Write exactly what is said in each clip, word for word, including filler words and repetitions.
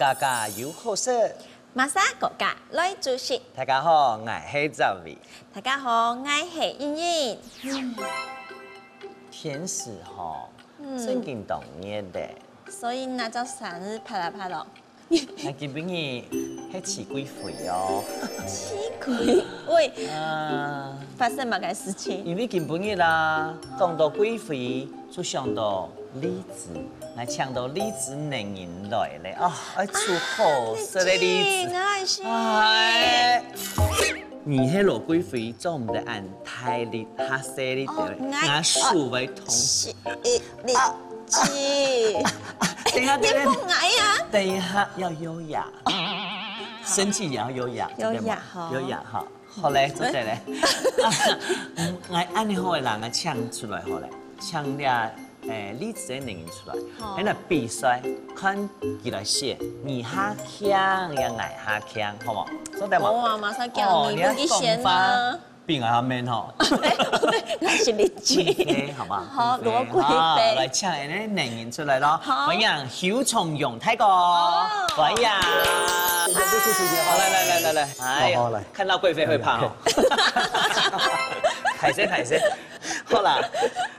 家家有好食。馬莎哥哥來煮食。大家好，𠊎係Zavi。大家好，𠊎係茵茵。天時吼，嗯。正經當熱个。所以那隻衫係啪啦啪咯。𠊎今晡日係熹貴妃哦。熹貴？喂，啊。發生麼个事情？因為今晡日啦，講到貴妃，就想到 荔枝，𠊎請到荔枝能人來咧，哦，愛煮好食个荔枝。啊，荔枝，𠊎愛食。哎，你係老貴妃，做毋得恁大力，較細力點，哦，𠊎，𠊎手會痛。是，荔枝。等一下，等一下，你碰𠊎呀？等一下要優雅，生氣也要優雅，優雅哈。優雅哈。 好咧，做得咧。啊，嗯，𠊎恁樣好个啦，𠊎請出來好咧，請這，誒，荔枝个能人出來，好。恁樣比賽，看佢來選，你較強，也𠊎較強，好無？做得無？好啊，馬上叫哦，你，你不去選嗎？你个講法比𠊎較man吼。𠊎是荔枝。貴妃，好不好？好，貴妃，羅貴妃。好，來請恁樣能人出來咯。好。歡迎邱重陽大哥。哦。歡迎。好，來，來，來，來，來。哎呀，好，好，來。 看到貴妃會怕哦。歹勢，歹勢。好啦，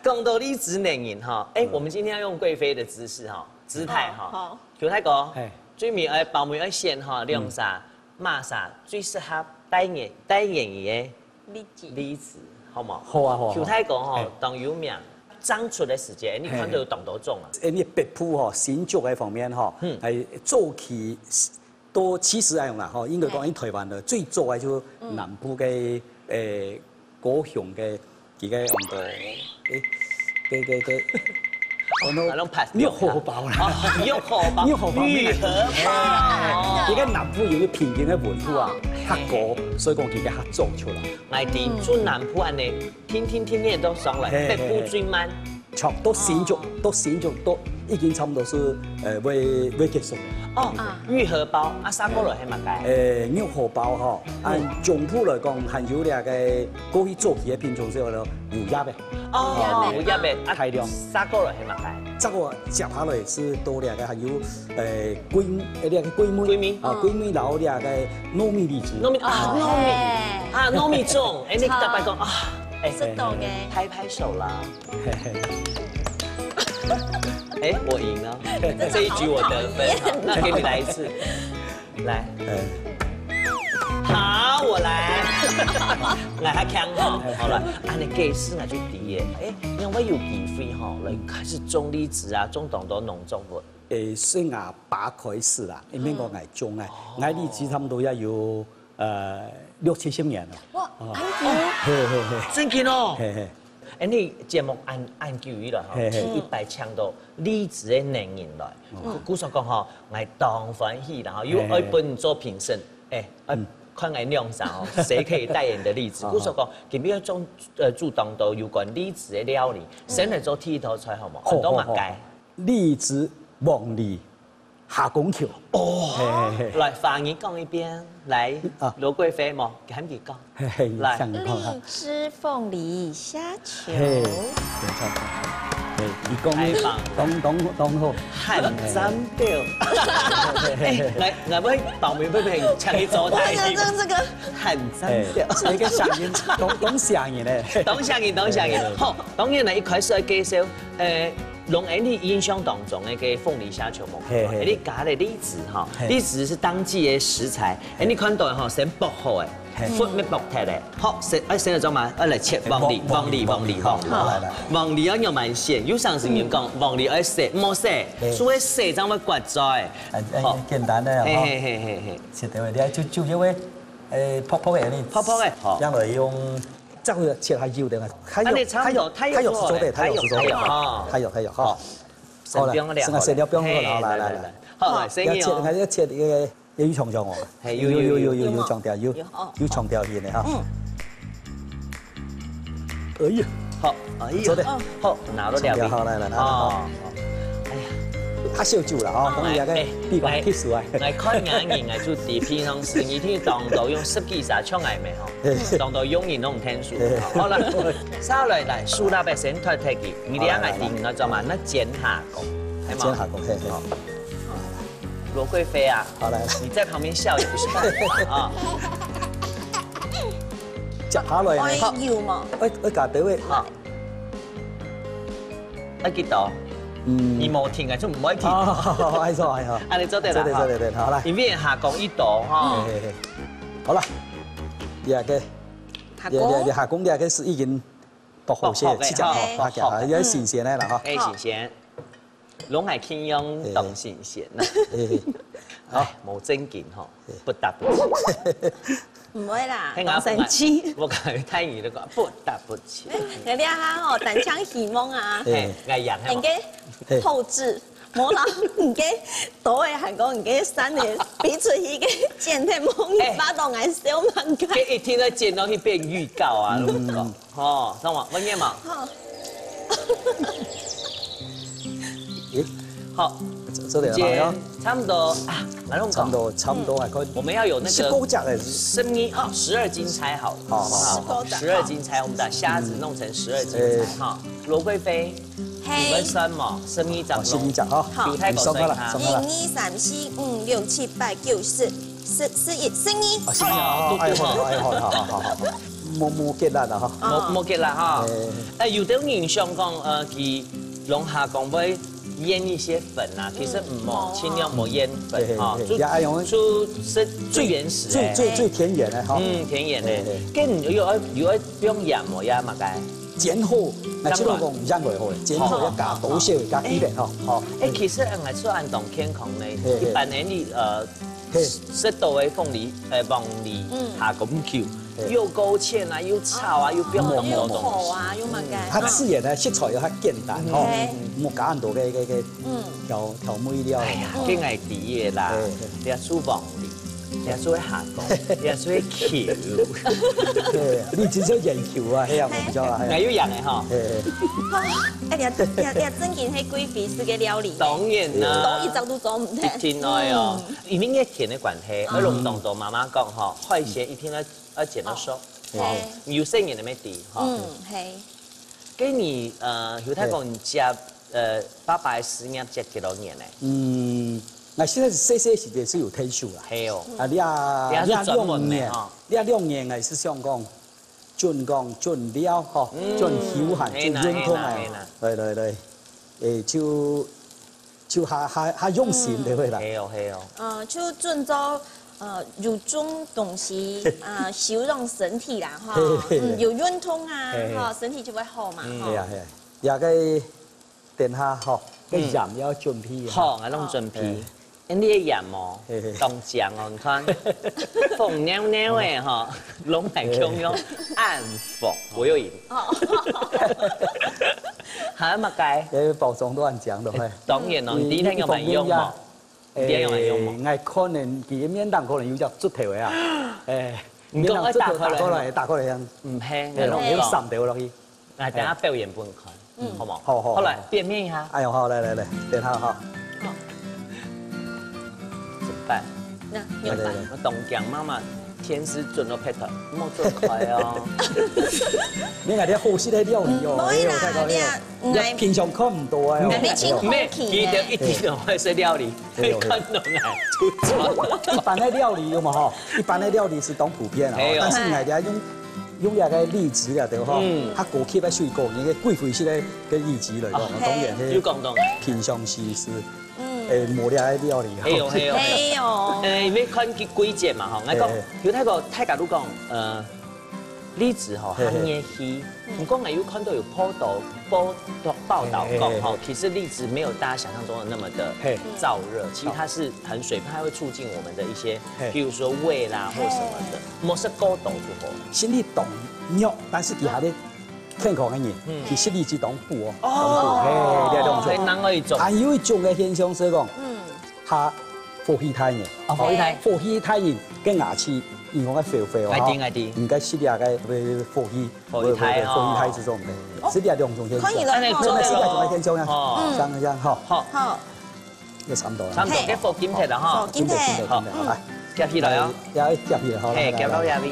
講到荔枝能人哈，哎，嗯。我們今天要用貴妃的姿勢哈，姿態哈。好，好。邱大哥，嘿。最尾愛包尾愛選哈，兩儕，嗯。麼儕最適合代言，代言个荔枝。荔枝，好無？好啊，好啊，好啊。邱大哥哈，嘿。當有名，種出个時節，你看到有當多種啊。嘿。哎，你北部哈，新竹个方面哈，嗯。哎，早期 都其實恁樣啦，吼，應該講，嘿。因為臺灣个最早个就南部个，嗯。誒，高雄个，佢个安到，誒，个，个，个，安到啊，攏拍玉荷包啦。哦，玉荷包。玉荷包，玉荷包。嘿，佢个南部有个平原个溫度啊，哦。較高，嘿。所以講佢个較早出來。𠊎知，嗯。中南部恁樣，天天天天都上來，嘿，北部最慢。嘿，嘿。 像到新竹，哦。到新竹都已經差不多係，呃，會，會結束了。哦，啊。玉荷包，啊，續過來係麼个？誒，玉荷包吼，啊，嗯。中部來講，還有這个過去早期个品種係叫做烏葉个。哦，烏葉个。烏葉个，啊，大量。續過來係麼个？續過接下來係到這个還有，誒，桂，誒，這个桂梅。桂梅。啊，哦。桂梅，然後這个糯米荔枝。糯米，啊，哦，糯米。嘿。啊，糯米粽，哎，你大伯講，啊，哎，適當个。拍拍手啦。 嘿嘿。哎，我贏了，這一局我得分，好，那給你來一次，來。哎。好，我來。來，他強吼，好了，恁樣計時𠊎就知耶。哎，因為有機會吼，來開始種荔枝啊，種當多農作物。誒，算𠊎爸開始啦，因為𠊎，嗯。𠊎種啊，哦。𠊎荔枝差不多也有 呃，六七十年了。哇，哦。恁久。嘿嘿嘿。正經哦。嘿嘿。哎，你節目恁，恁久以來吼，嘿嘿。第一擺請到荔枝个能人來。哦。故所講吼，𠊎當歡喜啦吼，又愛分你做評審，嘿。哎，愛，嗯。看𠊎兩儕吼，誰可以代言的荔枝。好，好。故所講，今日愛做，呃，做當多有關荔枝个料理，先來做第一道菜好無？好，很多嘛，好，好。該。荔枝黃梨 蝦公球。哦，嘿嘿嘿。來，華語講一遍，來，啊。羅貴妃無，喊佢講。嘿嘿，來。想講哈。荔枝鳳梨蝦球。嘿，沒錯，沒錯。嘿，佢講，太棒了。當，當，當好。很讚的。嘿嘿嘿。哎，來，來，我包尾，請你做代言。我想說這個很讚的。哎，這個聲音，當，當嚇人呢。當嚇人，當嚇人。嘿嘿嘿。好，當然啦，一開始愛介紹，呃， 攏𠊎俚印象當中个該鳳梨蝦球無？嘿嘿。𠊎俚加个荔枝吼，嘿。荔枝係當季个食材，嘿。𠊎俚看到吼，先剝好个，嘿。核愛剝忒个。好，先，哎，先來做麼？愛來切黃梨，黃梨，黃梨，黃梨。好，來，來。黃梨愛仰般選？有常時人講，嗯。黃梨愛洗，莫洗，嘿。所以洗正會刮糟个。哎，哎，好。簡單个哦。嘿嘿嘿嘿嘿。切忒个，你愛就，就因為，哎，薄薄个呢。薄薄个，好。這樣來用 這回切下幼點啊，還有，恁樣差不多，還有，還有，還有時做的，還有時做的，還有，還有，哦。還有，還有，好。好了，先不用了，先，先不用了，嘿，好，來，來，來，來。來，來，來。好，來，好，先用。要切，要切一個，也有長長哦。嘿，有，有，有，有，有，有，有長條，有，有，哦。有長條形的哈。嗯。哎呀，好，哎呀，做得。好，拿到兩個。長條，好，來，來，來，來，哦。好。 哎呀，較少酒啦吼，哦，當然也个哎，比較特殊啊。哎，哎，看人，人就知，平常時你聽當多用十幾儕唱个咩吼，嘿。當多用人攏毋聽書。嘿。好啦，下來來，手拿來先脫忒佢，你這樣來頂，好，來，來。你做麼？那煎下講，係無？煎下講，嘿，嘿。好。羅貴妃啊，好，來，來。你在旁邊笑也不是辦法啊。接下來呢？愛油無？愛，愛加多少？好。愛幾多？嗯。你無停啊，就毋會停。哦，哎，好，哎，好。恁樣做得啦，做得，哈。做得，做得，好，來。因為下講一刀，哈。嘿，嘿，嘿。好了，這個，下工。這，這，這下工，這個係已經剁好勢，剁好个，切好，哈，剁好个。也係新鮮个啦，哈。哎，新鮮。 攏係盡量當新鮮啦。嘿嘿。唉，無正經吼，嘿。不得不吃。毋會啦，嘿，當生趣。我，我，我講泰語都講不得不吃。人家哈吼，單淨希望啊，嘿，哎呀，嘿。應該後置，無啦，應該都會喊講，應該三年比出去个剪片，無你巴掌還笑蠻開。這一定要剪落去變預告啊，嗯。如果 哦，上網，問你嘛。好。咦，好，做，做得了，好呀。差不多啊，蠻弄差不多，差不多還可以。我們要有那個十公斤的。十二金釵好了。好，好，好。十二金釵，我們把蝦子弄成十二金釵哈。羅貴妃，嘿。你們算嘛，十二隻哦，十二隻哈。好。比太高算一下。你算好了，算好了。一、二、三、四、五、六、七、八、九、十、十、十一、十二。啊，十二，哦，哎，好，哎，好，好，好，好，好。 無，無結辣啊，哈。哦。無，無結辣哈。哎。哎，有兜人想講，呃，佢弄下講會醃一些粉啊，其實毋好，嗯。盡量莫醃粉哈，嘿，嘿，嘿，就，也愛用就係最原始的。最，最，最天然的哈。嗯，天然的。嘿，嘿。跟有，有愛，有愛用鹽無？也嘛該。煎好，該這種講鹽會好咧，煎好要加多些，加幾點哈。好。哎，其實，嗯，來做恁當健康呢，嘿，嘿。一般的你，呃， 嘿。食到个鳳梨，呃，鳳梨，嗯。下咁久，嘿。又勾芡啊，又炒啊，又放很多東西。又土啊，又麼个。嗯，較自然个色彩又較簡單吼，嘿。莫加恁多个，个，个，嗯。調，調味料。哎呀，嗯。更愛知个啦，嘿，嘿。你愛煮鳳梨，你愛煮下公，你愛煮球。嘿，你真正研究啊，嘿啊，我毋知啊，嘿啊。哎，有樣个吼。嘿，嘿。啊，哎呀，呀，呀，正經係貴妃式个料理。當然啦。多一隻都做毋得。一定愛哦。嗯。 因為熱天个關係，嗯。而且當多媽媽講吼，海鮮一定要，要煎到熟。哦。吼，嘿。有細人个乜知，吼。嗯，嘿。該你，呃，有聽講你接，呃，爸爸个事業接幾多年呢？嗯，𠊎現在係細細時節係有退休啦。係哦。啊，這，你也係專門个，這兩年，吼。這兩年𠊎係想講， 準講準尞吼，嗯，準休閒，嘿啦，準運動啊。嘿啦，嘿啦。對，對，對。誒，就，就較，較，較用心，嗯。對不對啦？係哦，係哦。呃，就準做，呃，有種東西，啊，修養身體啦，哈。嘿，嘿，嘿。嗯，有運動啊，嘿，嘿。哈，身體就會好嘛，嗯。哈。係啊，係啊。也該 等下吼，該鹽也愛準備啊。好，𠊎攏準備。哎。恁樣个鹽哦，嘿嘿。當靚哦，你看，紅裊裊个吼，攏來共樣暗紅，我又贏。哦。還有麼个？哎，包裝都恁靚了，嘿。當然咯，你第一天有買用無？ 你愛用來用無？誒，𠊎可能佢个面頂可能有隻竹頭个啊。誒，你講愛打開來嗎？面頂竹頭打開來，打開來，毋係，誒，用三條落去。來，等下表演分你看，嗯。好無？好，好，好。好，來，變面一下。哎喲，好，來，來，來，等下哈。好。怎麼辦？那，你有辦法。來，來，來。我當驚媽媽天時準到劈頭，莫做開哦。你看這好食个料理哦，嗯，哎喲，太高興了。不會啦，你啊，嗯，你平常看毋到个哦。哎喲。你真好奇呢。記得一定要會食料理。 對，對。看到哪出錯。一般个料理有無吼？一般个料理係當普遍啊，嘿喲。但是𠊎這用，用這个荔枝啊，對吼，嗯。較高級个水果，你个貴妃式个，个荔枝來講，哦。當然係有講到。平常時係，嗯。誒，無這个料理，嘿喲，嘿喲。嘿喲。誒，因為看季，季節嘛，吼，𠊎講，嘿，嘿。有大家，大家都講，呃， 荔枝吼，嘿嘿。較熱氣。嗯。毋過𠊎有看到有報導，報導，報導講吼，嘿嘿嘿。其實荔枝沒有大家想象中的那麼的燥熱，嘿。其實它是很水分，它會促進我們的一些，嘿。譬如說胃啦或什麼的，嘿。莫食過多就好。身體當弱，但是其他的健康个人，嗯。其實荔枝當補哦，哦。當補，嘿，這種。哦，還有一種。還有一種个現象係講，嗯。 較火氣大个。啊，火氣大。火氣大个，个牙齒，你講个肥肥哦，𠊎知，𠊎知。毋該食這个，呃，火氣，火氣大哦。火氣大這種个，哦。食這兩種現象。可以了，恁樣做得食這種个現象呀，哦。嗯。像，像，吼。好。好。也差不多了。差不多，嘿。該火金鐵了哈。火金鐵。金鐵，金鐵，好。金鐵，好，來。夾起來哦。來，要夾起來，好，嘿，來，來，夾到這位。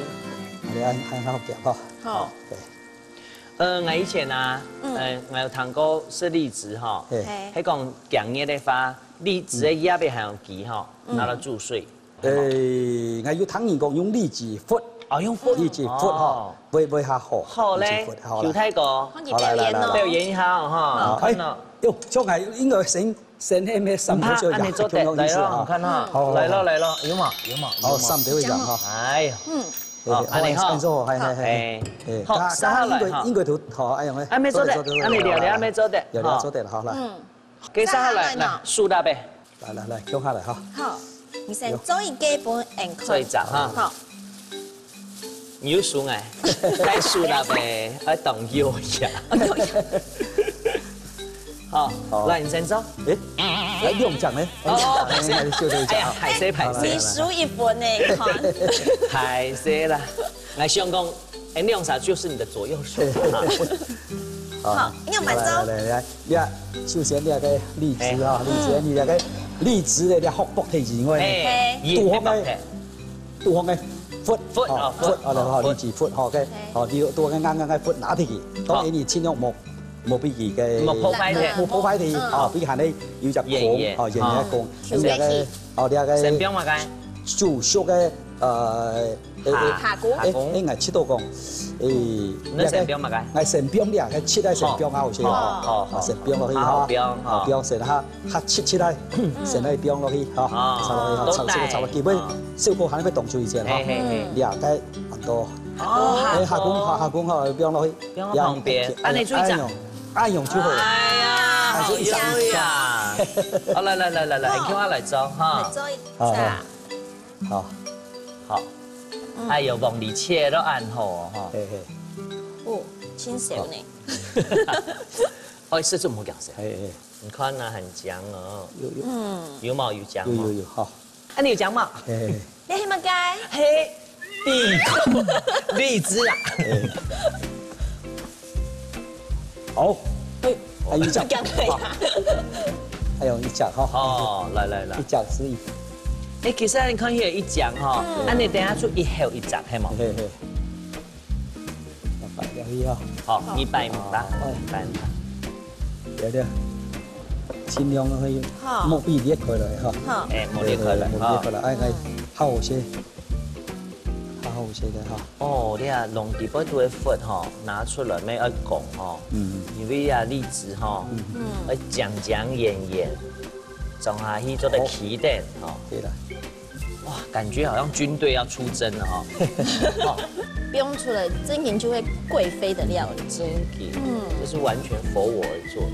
來，來，來，好夾哈。好。對。呃，𠊎以前啊，嗯。呃，𠊎有聽過食荔枝吼，嘿。嘿。係講降熱个話，荔枝个葉仔還有枝吼，嗯。拿來煮水。誒，𠊎有聽人講用荔枝核。哦，用核。荔枝核吼，哦。會，會較好。好咧，荔枝核，好啦。有聽過。好，你表演哦。好，來，來，來，來。表演一下哦，哈。好，看哦。哎，喲，像𠊎應該先 先係咩三條就一樣，毋怕，恁樣做得，共樣意思啊。來咯，你看哈。好，好，來咯，好。來咯，有無？有無？有無？好，三條一樣哈。哎呀。嗯。好，好，恁樣哈。恁樣做，嘿，嘿，嘿，哎。嘿。好，大家，大家應該，應該都，好，哎呀，哎。恁樣做得，做得，做得，恁樣聊聊，好，來，恁樣做得，聊聊做得了，好，來。嗯。接下來，接下來呢？來，樹大杯。來，來，來，共下來哈。好，你先做一個分𠊎看。做一隻哈。好。 你又輸哎，該輸啦呗，愛當有呀。好，好。來，你先做。誒，來兩隻呢？哦，哎，秀秀一隻啊。哎呀，歹勢，歹勢。你輸一分呢，你看。歹勢啦，𠊎想講，哎，兩儕就是你的左右手。好，你有買招？來，來，來，來，你看，首先你那個荔枝啊，嗯。荔枝，你那個荔枝的，你殼剝忒以外呢，嘿，嘿。肚項个，硬殼剝忒。 肚項个核，核，哦，哦，核，核，哦，好，核。荔枝核，好，OK，嘿。好，你肚項个硬硬个核拿忒去，當然你盡量莫，莫分佢个，莫破壞忒。莫，莫破壞忒，嗯。哦，分佢還係有隻孔，圓圓。哦，圓圓个孔。哦。你那個，哦，你那個生放麼个？手熟个，呃，誒，誒，蝦，蝦公。誒，誒，𠊎試著講，誒，你生放麼个？𠊎生放了，該切來生放較好勢。哦，好，好，好。啊，生放落去，好，好，好。放，好。好，放先哈。 較切切來，先來放落去，吼，哦，炒落去，吼，炒，都帶。先炒落去，基本哦。小火還會當久以前，吼，嘿，嘿，嘿。了解很多。哦，哎，下工，下工，吼，放落去，放到旁邊，放落去，恁樣煮一隻。哎喲，哎喲，就好了。哎呀，哎，就一隻，好香呀！好，來，來，來，來，來，哦。你叫我來做，哈。來做一隻。好，好。好。好。嗯。哎喲，黃梨切到恁好哦，哈。嘿，嘿。哦，真香呢。好。 哦，係這麼講噻。哎，哎。你看啊，很香哦。有，有。嗯。有無？有薑無？有，有，有，好。啊，你有薑無？哎，哎，哎。你係麼个？嘿，地瓜，荔枝啊。哎。好。哎，還有一隻。薑可以啊。好。還有一隻哈。哦，來，來，來。一隻是一。哎，其實你看，這一隻哈，嗯。啊，你等下就一口一隻，係無？嘿，嘿。 擺落去啊。好，你擺吧，哦。你擺吧。對，對。盡量去，好。莫分裂開來哈。好。哎，莫裂開來，對，對，莫裂開來，哈。哎，哎，嗯。較好勢，較好勢个哈。哦，你啊，弄底背肚个核吼，拿出來，乜愛講吼。嗯。因為啊，荔枝吼，嗯。嗯。愛靚靚豔豔，裝下去做得起等，哦。吼。對啦。 哇，感覺好像軍隊要出征了哈。哦。不用出了，真的就會貴妃的料理。真的，嗯。這是完全佛我而做的。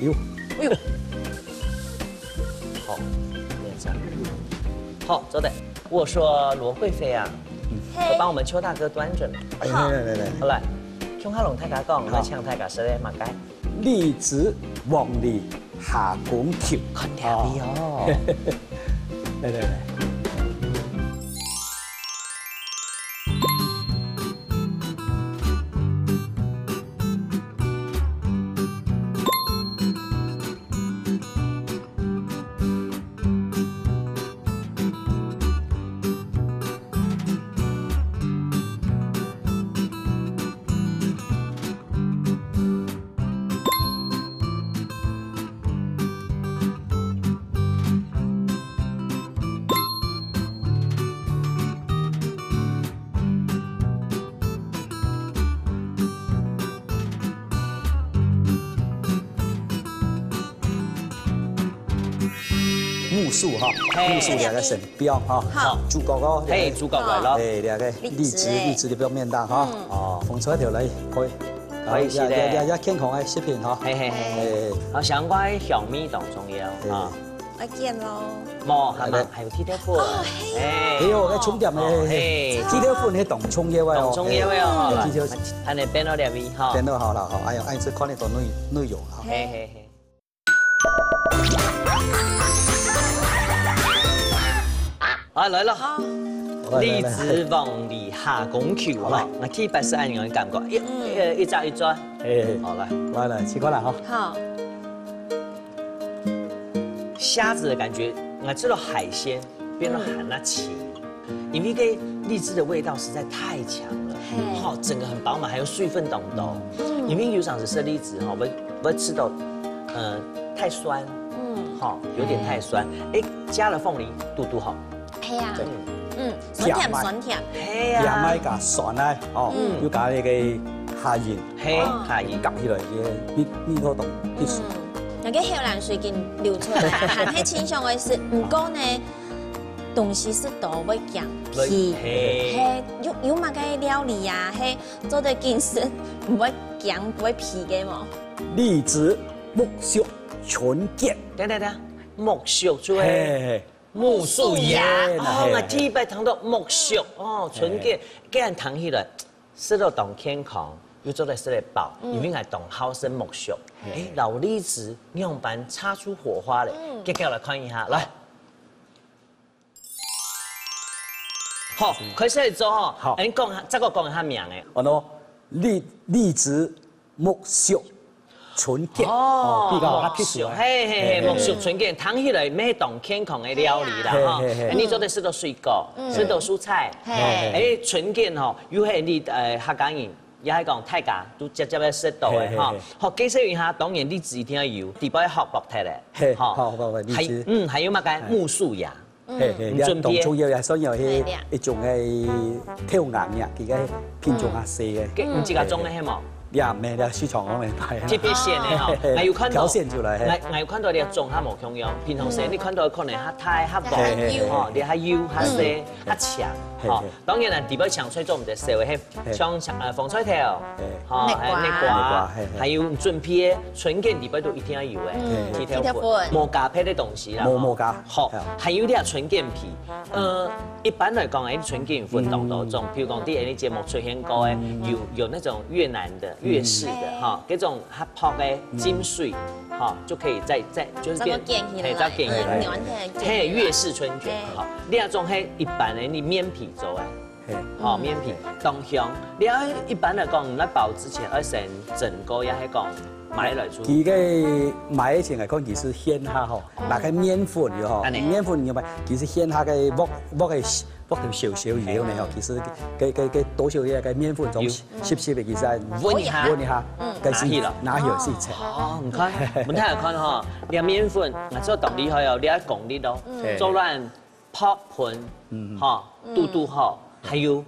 喲。哎喲。好，這樣。好，做得。我說羅貴妃啊，嗯。嘿。幫我們邱大哥端準。哎，來，來，來，來。好，來，邱哈龍大家講，好。來，請大家說的嘛，該。 荔枝、黃梨、蝦公球。看條理哦。哦。來，來，來。 木薯哈，嘿。木薯兩個先放哈，好。主角哦，嘿，主角來了。哎，兩個荔枝，荔枝。荔枝的表面蛋哈。嗯。哦。紅菜頭來，可以。可以，是的。也，也，也健康的食品哈。嘿，嘿，嘿，嘿。哎。好，香瓜的香味當重要啊。哎。 愛剪咯。無，還嘛，來，來。還有剃頭粉。哦，嘿哦。哎。哎喲，該重點呢。哦，嘿。剃頭粉係當重要个哦。當重要个哦。哎，剃頭。恁樣變到這位哈。變到好了哈，哎喲，哎，這看得到內，內容哈。嘿，嘿，嘿。啊，來了。好。來，來，來。荔枝、黃梨、蝦公球，好了。來，𠊎第一擺係恁樣个感覺，一，嗯。一，一隻一隻。哎，哎。好，來。來，來，試看啦哈。好。 蝦子的感覺，𠊎食到海鮮，變到還較鮮。因為該荔枝的味道實在太強了，嘿。吼，整個很飽滿，還有水分當多。嗯。因為有常時食荔枝吼，會，會食到，呃，太酸，嗯。吼，有點太酸。哎，加了鳳梨，堵堵好。係啊。嗯。嗯，酸甜酸甜。係啊。也莫加酸啊，哦，嗯。又加那個蝦仁，係，哦。蝦仁。夾起來，這个味，味道當特殊。嗯，那個口涎水已經流出來啊，還係清香的事。毋過呢，東西食多會驚肥。會，係。係，有，有麼个料理啊，係做得緊食，毋會驚，毋會肥个無？荔枝木须春捲。等等等，木须就係嘿，嘿。木须芽。木须芽，哦，嘿，我第一擺聽到木须，哦，春捲，嘿。這樣聽起來，食到當健康，又做得食得飽，嗯。因為𠊎當好食木须。嘿。哎，摎荔枝仰般擦出火花咧？嗯。遽遽來看一下，來。 好，開始來做吼。好。哎，你講下，再過講一下名誒。哦，喏，荔，荔枝木须春捲。哦，哦，比較較特殊誒。木须，嘿，嘿，嘿，嘿。木须春捲，聽起來乜當健康个料理啦，吼。嘿，嘿，嘿。哎，你做得食到水果，嗯。食到蔬菜。嘿。哎，春捲吼，又係你，呃，客家人，也係講大家都直接个食到个，吼。嘿，嘿，嘿。好，解釋一下，當然荔枝一定愛有，底背殼剝忒个，嘿，吼。好，好，好，荔枝。還，嗯，還有麼个？嘿。木须芽。 嘿，嘿，你準備。這當重要，也算有係嘿，這。一種个豆芽呀，佢个品種較細个。嗯。該你自家種个係無？嘿，嘿。也毋係，這市場上面賣啊。特別選个吼，嘿，嘿，嘿。𠊎有看到，挑選出來，嘿。𠊎，𠊎有看到這種較無共樣，平常時嗯。你看到可能較大、較黃，嘿，嘿，嘿，吼，這較幼、較細、嗯。較青，嘿，吼。嘿。當然啦，底背青菜做毋得少个，嘿，嘿。像，呃，紅菜頭，嘿。吼，木瓜。還有木瓜，嘿，嘿。還有準備个春捲底背都一定愛有个，嗯。地豆粉，地豆粉。無加別个東西啦，吼。無，無加。 好，係啊。還有這春捲皮，呃，一般來講，哎，春捲分當多種，嗯。譬如講，在𠊎等節目出現過个，嗯。有，有那種越南的、嗯。越式的，嗯。哈，這種較薄个浸水，嗯。哈，就可以再，再，就是變，再捲起來，嘿，再捲起來。嗯，捲起來。嘿，越式春捲，嘿。哈，這種係一般个，你綿皮做个。 嘿。吼，嗯。綿皮當香。你愛一般來講，你來包之前愛先蒸過，也係講買來煮？佢个買以前來講，其實現下吼，哦。拿个麵粉有吼，恁呢。麵粉有買，其實現下个鑊，鑊个，鑊頭燒燒以後呢，吼，嘿。其實个，个，个多少个，个麵粉總有。濕濕个，其實愛搵一下。搵一下，嗯。但是拿去了。拿去係切。哦，你看，問題來看吼，你个麵粉，啊，做當厲害哦，你愛功力哦，嗯。嘿。做爛 薄粉，嗯。吼，嗯。堵堵好，還有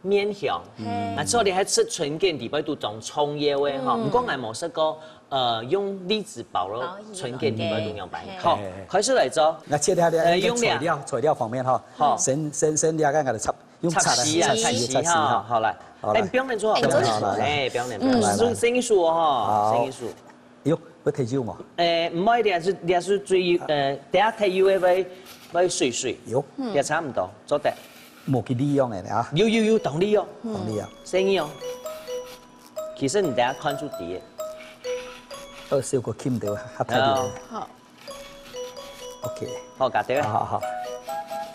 綿香。嗯。啊，所以你還食春捲，裡背都裝蔥油个吼。嗯。毋過𠊎無食過，呃，用荔枝包个春捲裡背都用白。包起來。好，嘿，嘿，嘿。開始來做。那接下來，呃，用這个。材料，材料方面哈，好。先，先，先這个，𠊎來插，用插个，插絲啊，插絲，插絲哈，插絲哈。好，來。好，來。哎，不用恁做，哎，做得好，好，好。哎，不用恁，不用恁。嗯。來，來。用手，用手哦，好。用手。 喲，會忒幼無？誒，毋會，這係，這係最，呃，等下忒幼个會，會碎碎。喲。嗯。也差毋多，做得。無去利用个啊。有，有，有，當利用。嗯。當利用。生意哦。其實你等下看就知个。二十個K的，還忒利用。哦。好。 OK。好，搞定。好，好，好。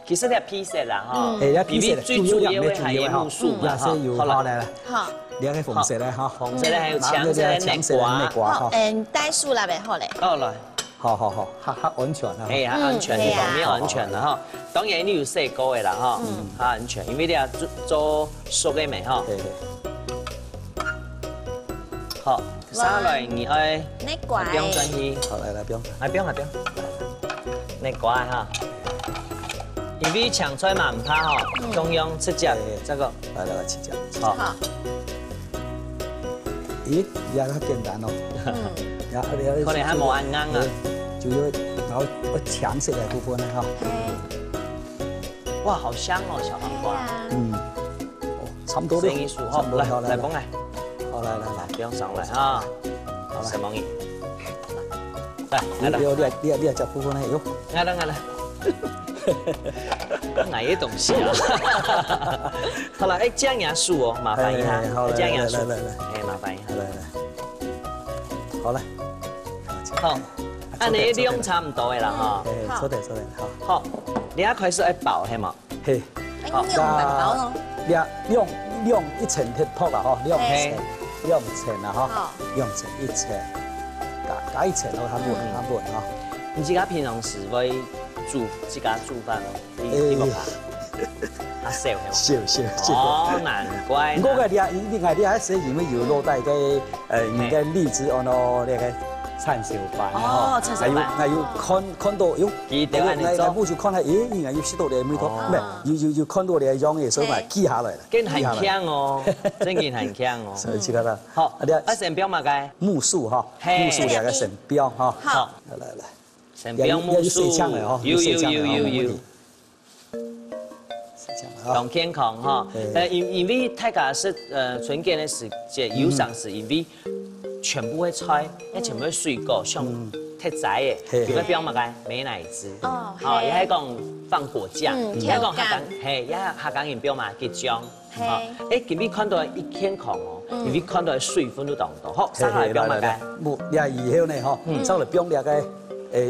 其實這皮色啦，哈，嗯。哎，這皮色，因為最主要个還有木薯嘛，主要个，主要个，哈。嗯。也係有，好啦。好，來，來。好。這个紅色个，哈。紅色个還有青色个，青色个，木瓜。木瓜，哈。好，嗯，袋鼠啦，袂好咧。好，來。好，好，好，較，較安全啊。哎，較安全，嗯，一方面安全啦，哈。當然你有洗過个啦，哈。嗯。較安全，因為你愛做，做熟个嘛，哈。嘿，嘿。 好，續來你愛，木瓜。放轉去。好，來，來，放。來，放，來，放。木瓜哈。因為青菜嘛毋怕吼，嗯。共樣直接，哎，哎。這个。來，來，來，直接。好。好。咦，也較簡單哦。嗯。也，也，可能還無恁硬啊。哎，就要，然後要強勢的部分呢，哈。哎。 哇，好香哦，小黃瓜。對啊。嗯。哦，差不多了。生意熟，差不多了，好，來，來，來。來，捧來。好，來，來，來。不用上來啊。好，來。什麼意？來，來，來。你，你，你，你，你這部分呢？喲。來，來，來，來。哪些東西啊？好了，哎，醬油素哦，麻煩一下。哎，哎，好，來，醬油素。來，來，來，來。哎，麻煩一下。來，來，來。好了。好。 恁呢量差毋多个啦，吼。嘿，好。做得，做得，好。好，你愛開始愛包，係無？嘿。哎，好。用麵包咯。兩，兩，兩一層忒薄啦，吼，兩層，嘿。兩層啦，吼，好。兩層一層，加，加一層咯，較穩，嗯。較穩，吼。你自家平常時會煮，自家煮飯無？你，你無怕？哎，較少係無？少少少。哦，難怪。毋過个，你啊，你你看你還係因為有落在个，呃，你个荔枝哦喏，那个炒小飯哦，哦，炒小飯。還有還有看看到喲，記得恁樣做。𠊎𠊎目珠看下，誒，應該有食到个味道，哦。無，有有有看到个樣个，所以嘛，嘿。記下來了，記下來。真很強哦，真个很強哦。所以這個啦。好，啊，你啊，啊，先放麼个？木薯哈，嘿。木薯兩個先放哈。好。好。來來來。 先放木薯，也有，也有細腸个吼，有，有，有，有，有，有。有細腸个吼，有。細腸个吼。當健康吼。嘿。呃，因，因為大家食，呃，春捲个時節，嗯。有常時因為全部个菜，嗯。也全部个水果，像嗯。忒齋个，嘿，嘿。有个放麼个美乃滋。哦，哦，嘿。也係講放果醬，嗯，也係講客家，口感。嘿，也係客家人放麼个桔醬。 嘿。啊，誒，今日看到一健康哦，嗯。今日看到水分都當多，好，嘿，上來放麼个？嘿，來，來，來，木，這以後呢，吼，嗯。上來放這個，誒，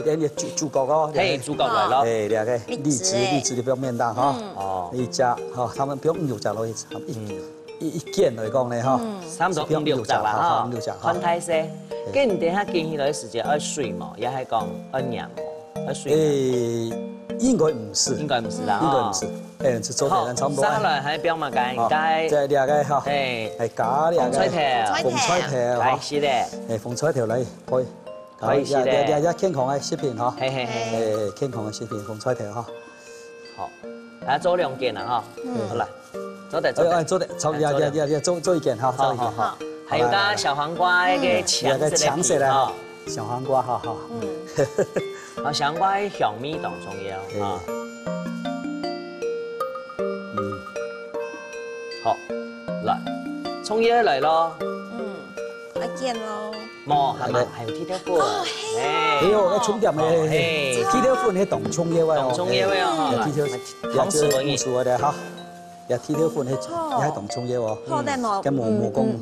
恁樣主，主角哦，嘿，主角來咯。誒，這個荔枝，荔枝。荔枝就放面當哈。嗯。哦。一隻，哈，他們放五六隻落去，一，嗯。一，一件來講呢，哈。嗯。差不多五六隻啦，哈。放五六隻，哈。看大細。嘿。跟你等下煎起來个時間愛水無？也係講愛黏無？ 愛水嗎？誒，應該毋使。應該毋使啦，應該毋使。吼。誒，就做得咱差不多。好，續下來還放麼个？好，應該再這個哈。嘿。來加這個紅菜頭。紅菜頭哈。來，是的。誒，紅菜頭來配。可以，是的。這，這，這健康个食品哈。嘿，嘿，嘿。誒，健康个食品，紅菜頭哈。好，來做兩件啦哈。嗯。好啦。 做得，做得。哎，哎，做得，做，哎，做得。也，也，也，也做，做一件哈，好，做一件。好，好。還有剛剛小黃瓜那個，嗯。強勢的皮哈。那個強勢的哈，小黃瓜哈，哈。嗯。好，小黃瓜的香味當重要，哎。哈。嗯。好，來，蔥葉來咯。嗯，愛煎咯。無，還嘛，來。還有地豆粉。哦，嘿哦。哎。哎喲，要重點嘞。哦，嘿。地豆粉那當重要的哦。當重要的哦，哎，哈。地豆，來，同時分你。也就木薯的哈。 也地豆粉係，哦。也係當重要哦。好得哦。該無，無講，嗯，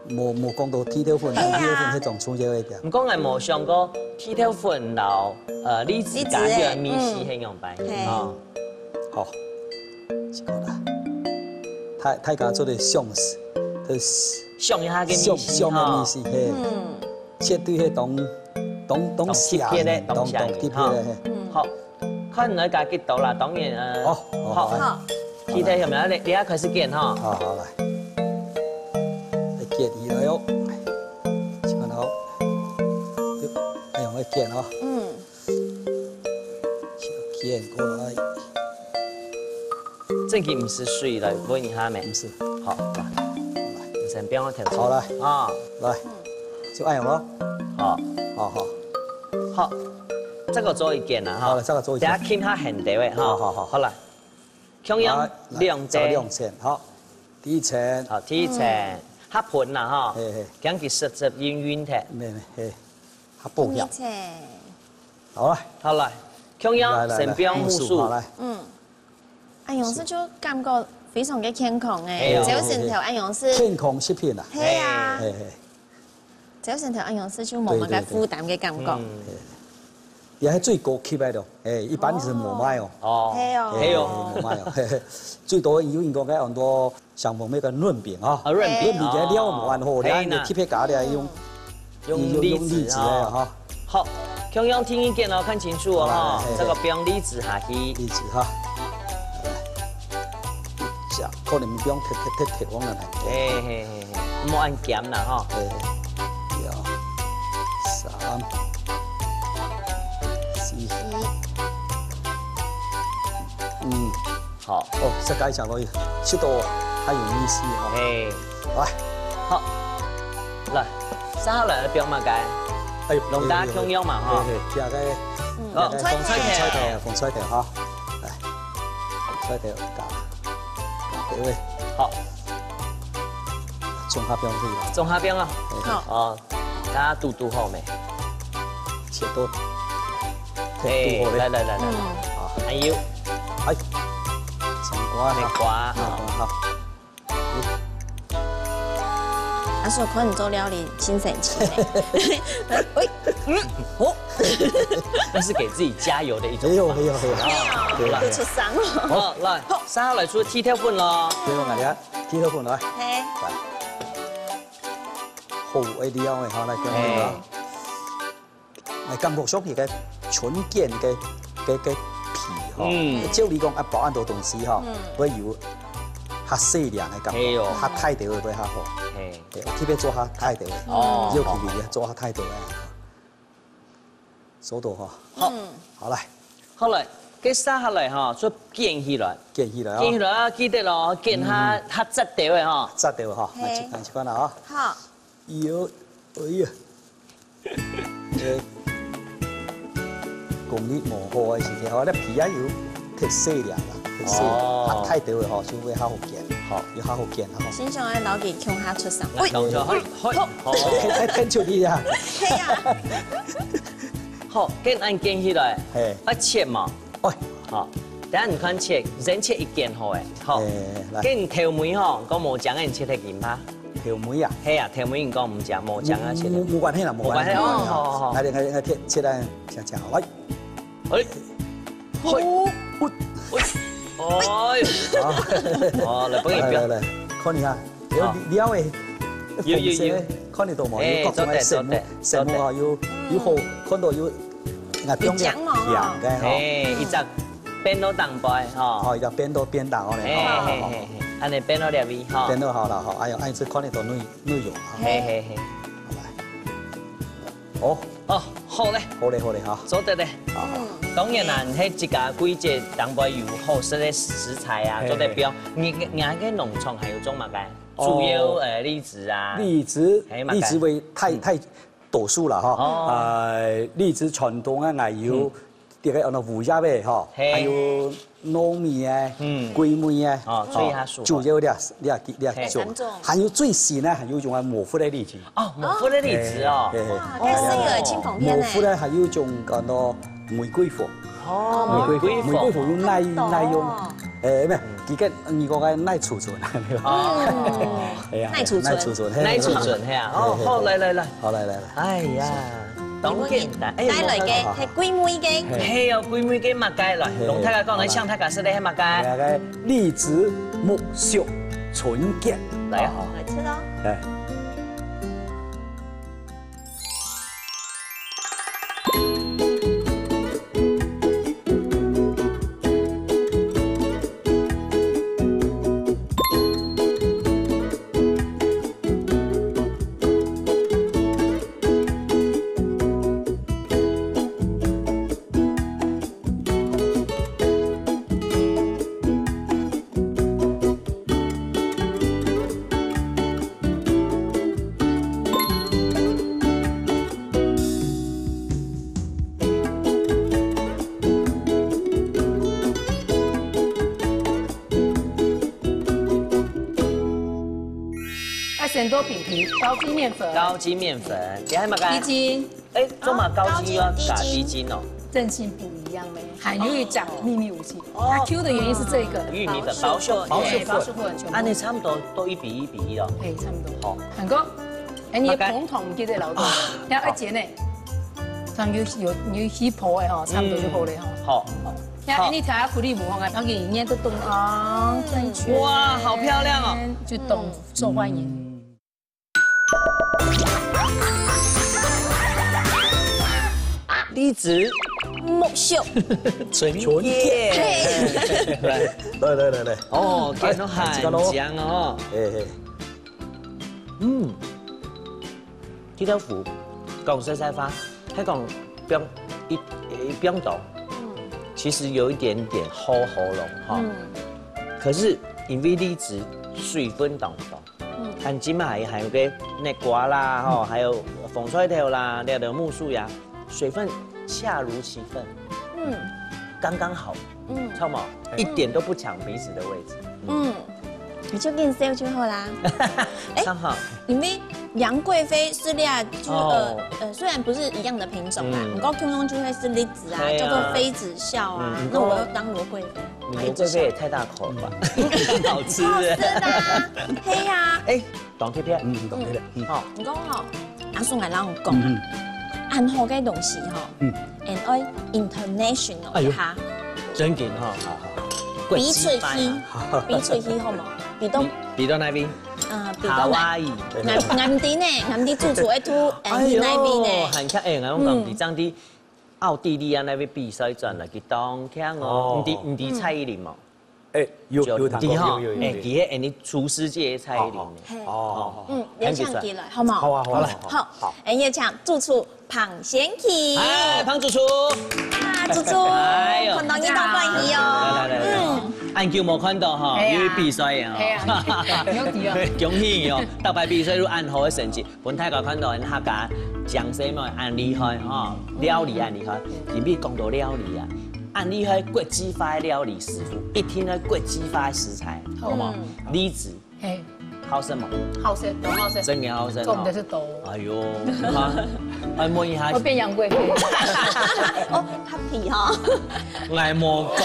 嗯。無，無講到地豆粉，係啊。地豆粉係當重要一點。毋過𠊎無想過地豆粉摎，呃，荔枝加起來味緒係仰般。荔枝，嗯。嘿。哦。好，這個啦。大，大家做得想，想一下个味緒，想，想个味緒，吼。嘿。嗯。絕對係當，當，當，當特別个，香，當，當特別个，當香，吼。嘿。嗯。好。 看你愛加幾多啦，當然，呃，哦，好，好，好。好。好，地豆有無？你，你愛開始煎吼。好，好，來。來煎起來哦。這個哦。哎喲，愛煎哦。嗯。先煎過來。正經毋使水來搵一下咩？毋使。好，來。來。你先放我調。好，來。啊。來。嗯。就恁樣咯。好。好，好。 好，這個做一件啦，哈。好了，這個做一件。等下近下現兜个，哈。好，好，好。好了。共樣來，來，兩層。做兩層，好。第一層。好，第一層。嗯。較薄啦，哈。嘿，嘿。驚佢濕濕潤潤忒。沒，沒，嘿。較薄一點。第二層。好了。好了，共樣，來，來，來，先放木薯。木薯，好，來。嗯。 恁樣式就感覺非常个健康誒，哎喲。朝晨頭恁樣式。健康食品啊。係啊。嘿，嘿。朝晨頭恁樣式就無麼个負擔个感覺。對，對，對。嗯。嘿。也係最高級个咯，哎，一般是無賣哦。哦。係哦。哎，係哦。無賣哦，嘿，嘿。最多有人講个很多像我們那個潤餅啊。啊，潤餅，潤餅个料無恁好，哦。你看你特別加的用，嗯。 用，用，用荔枝哦。荔枝个哈。好，共樣第二件哦，看清楚哦，哈，好，來，來，嘿，這個放荔枝下去。荔枝哈。來，一隻，可能放忒，忒，忒，忒，放了來。嘿，嘿，嘿，嘿，莫恁鹹啦，哈。嘿，嘿。二，三，四。嗯。 好。哦，再加一隻落去，食到還有味緒哦。嘿。來。好。來，續下來愛放麼个？哎喲，攏打共樣嘛，哈。嘿，嘿，這個，嗯。哦，這個紅菜頭。紅菜頭，紅菜頭哈。來，紅菜頭加，加幾位。好。綜合放去啦。綜合放啊。嘿，嘿。好。哦。 大家堵堵好沒？切到，哎，堵好咧。來，來，來，來，來。嗯。好。還有。哎。青瓜哈。青瓜，青瓜哈。阿叔，看你做料理，真神奇呢。喂，嗯，哦。那是給自己加油的一種方式。沒有，沒有，沒有。啊，對啦。不出聲哦。好，來，好。續下來出地豆粉咯。地豆粉來，地豆粉來。嘿。來。 好个料个哈，來講个哈。哎。來，感覺上去个春捲个，个，个皮嗯。照理講，啊，包恁多東西吼，嗯。會有較細粒个感覺，係哦。較大條个會較好。係。對，特別做較大條个，哦。尤其是做較大條个。收到吼。好。嗯。好來。好來，接下來吼，就捲起來。捲起來哦。捲起來啊，記得咯，捲下，嗯。較紮條个吼。紮條个吼，係。來，試看，試看啦吼。好。 喲，哎呀，這功力無好个時間，哦，這皮啊有忒細粒啦，忒細，哦。較大條个吼，就會較好捲，好。又較好捲吼。先生愛摎佢共下出聲。來，動作，嘿，嘿，好。哎，挺出力啊。係啊。好，捲恁捲起來，嘿。愛切嘛。 哦，好，等下你看切，先切一件好誒，好。欸，來。該你頭尾吼，講無講个你切忒緊嗎？頭尾啊？係啊，頭尾你講毋講，無講啊，切忒。無，無關係啦，無關係。無關係哦，好，好，好。來，來，來，切，切來，切，切好，來。哎，好。喂，喂，哎呦。好。哦，來，不用，不用。來，來，來，看你啊。 有，好。你，你要誒，有，有，有。紅色，看得到無？欸，有各種个色目，做得，做得，色目啊，做得。有，有好，看到有，啊，有講个，有講嘛，吼。講个吼。欸，一隻變到當擺，吼。哦，一隻變到便當哦，嘿，吼，嘿，嘿，吼。嘿，嘿，恁呢變到這位，吼。變到好了，吼，哎喲，哎，這看得到內，內容啊。嘿，嘿，嘿。好來。哦。 哦，好咧。好咧，好咧，哈。做得咧。好，好。嗯。當然啦，係自家季節當中有好食个食材啊，嘿，做得標。嘿。你，你个農場還有種麼个？哦。主要，呃，荔枝啊。荔枝，係麼个？荔枝會太，嗯。太多數了哈。哦。呃，荔枝傳統啊，還有嗯。這个，呃，烏葉个哈，嘿。還有糯米个，嗯。桂味个，哦，哈，所以它屬於主要這，這，這種。嘿，三種。還有最新个，還有一種啊，模糊个荔枝。 哦，模糊个荔枝哦。嘿，嘿，嘿。哇，太細了，哦。青紅片呢。模糊个還有一種講到玫瑰紅。哦，玫瑰紅，玫瑰紅。玫瑰紅有耐，哦，耐用。哦。欸，毋係，佢个，你講个耐儲存。哦。哎呀，耐儲存。耐儲存，嘿。耐儲存，嘿啊。哦，嘿，嘿，好，來，來，來。好，來，來，來。哎呀，當簡單。欸，帶來个，我看看。係桂味个。嘿。係哦，桂味个麼个來，嘿，同大家講，來，好，來。向大家說个係麼个？來，來，荔枝木须春捲。來啊。好。來吃哦。 哎。 愛先做餅皮，高筋麵粉。高筋麵粉，你還有麼个？低筋。 欸，做麼个高筋愛加低筋哦？哦，高筋、低筋。韌性不一樣咩，還有一種秘密武器，哦。它Q的原因是這個。玉米粉、包粟粉。包粟粉。對，包粟粉全部。恁呢差不多都一比一比一哦。欸，差不多。好。還過，欸，你的膨糖毋記得留著，啊。你愛剪呢。像有，有，有起泡个吼，差不多就好了吼。嗯。好。然後你睇下福利無方啊，然後你捏得動啊，轉圈。哇，好漂亮哦。就動，受歡迎。嗯。 荔枝、木须、春捲。春捲。來，來，來，來，來。哦，哎，這个咯。很香哦。嘿，嘿。嗯，這條麩，講實在話，還講放一，一放糖，嗯。其實有一點點齁喉嚨哈。嗯。可是因為荔枝水分當多， 嗯。但這馬還有个竻瓜啦，吼，嗯。還有紅菜頭啦，這个木须呀，水分恰如其分，嗯。剛剛好，嗯。知道嗎？一點都不搶彼此的位置。嗯。你就緊笑就好啦。欸，剛好。因為楊貴妃是這，就，呃，哦。呃，雖然不是一樣的品種啦，嗯。毋過通通就會是荔枝啊，對啊。叫做妃子笑啊，嗯，那我要當羅貴妃。 你們這些也太大口了吧？嗯。好吃耶。好吃的啊，嘿呀。欸，當特別。嗯，當特別。嗯。好。你講吼，阿叔來摎我講啊，嗯。恁好个東西吼，嗯。And愛international一下。哎喲，真緊哈。好，好。比出去，國際化啊。比出去好無？比到，比，比到哪位？呃，比到哪？夏威夷。𠊎，𠊎毋知呢，𠊎毋知主廚愛去，呃，哎喲，去哪位呢？還強，欸，𠊎講，嗯。比上帝奧地利啊，該位比賽轉來，佢當強哦。哦。你知，你知蔡依林無？哎，有，有聽過，有，有，有，有。哎，佢係恁呢廚師界的蔡依林呢。哦，哦，哦。嗯，也想起來，好無？好啊，好啊，好啊。好，好。哎，也請主廚彭先奇。哎，彭主廚。啊，主廚，哎喲。看到你當歡喜哦。來，來，來，來。嗯。恁久無看到哈，哎呀。因為比賽啊。哎呀，有底哦。恭喜你哦，逐擺比賽都恁好个成績。 分大家看到，𠊎客家江西妹恁厲害吼，料理恁厲害。今晡日講到料理啊，恁厲害國際化个料理師傅，一定愛國際化个食材，好無？嗯。李子，嘿。好食無？好食，當好食。真个好食哦。做毋得食多。哎喲，你看，哎，問一下。會變楊貴妃。哦，較肥吼。𠊎無講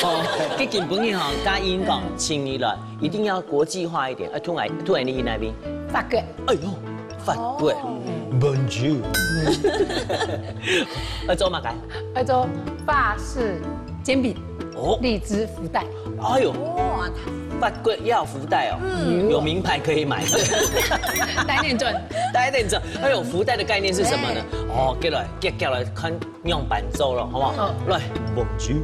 哦，佢今晡日吼，甲英講，請你來。 一定要國際化一點。啊，突然，突然你去哪邊？法國。哎喲，法國。哦。Bonjour。愛做麼个？愛做法式煎餅，哦。荔枝福袋。哎喲，哇，法國要福袋哦，嗯。有名牌可以買。帶點賺。帶點賺。哎喲，福袋的概念是什麼呢？哎。哦，過來，過，過來看樣板做了，好不好？好。來，Bonjour。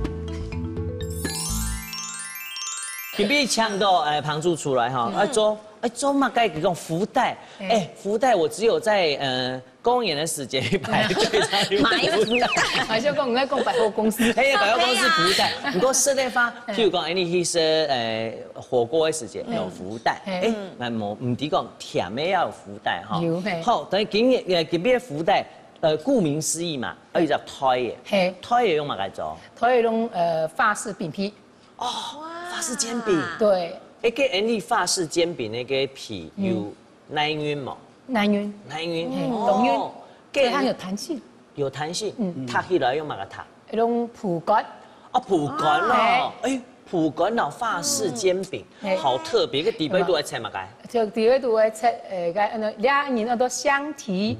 今晡日請到，呃，彭主廚來哈，嗯。愛做，愛做麼个？佢講福袋，嗯。哎，福袋我只有在，呃，公演的時間去排隊才有買福袋。福袋。還是講你在講百貨公司？嘿，百貨公司福袋。不過實在話，嗯。譬如講，哎，你去食，呃，火鍋的時間，嗯。有福袋。嗯。哎，那麼，毋知講甜的也有福袋哈。有，嘿。好，等於今日，呃，今晡日福袋，呃，顧名思義嘛，愛一隻袋仔。嘿。袋仔用麼个做？袋仔用，呃，法式餅皮。 哦，哇。法式煎餅。對。哎，該恁呢法式煎餅个皮有，嗯。耐韌無？耐韌。耐韌。嘿，哦。當韌。該所以它有彈性。有彈性，嗯。䌈起來用麼个䌈？用蒲干。哦，蒲干哦。哦。哎，蒲干哦，法式煎餅，嗯。哎。好特別，該底背肚愛切麼个？就底背肚愛切，呃，該，呃，這人叫做香皮，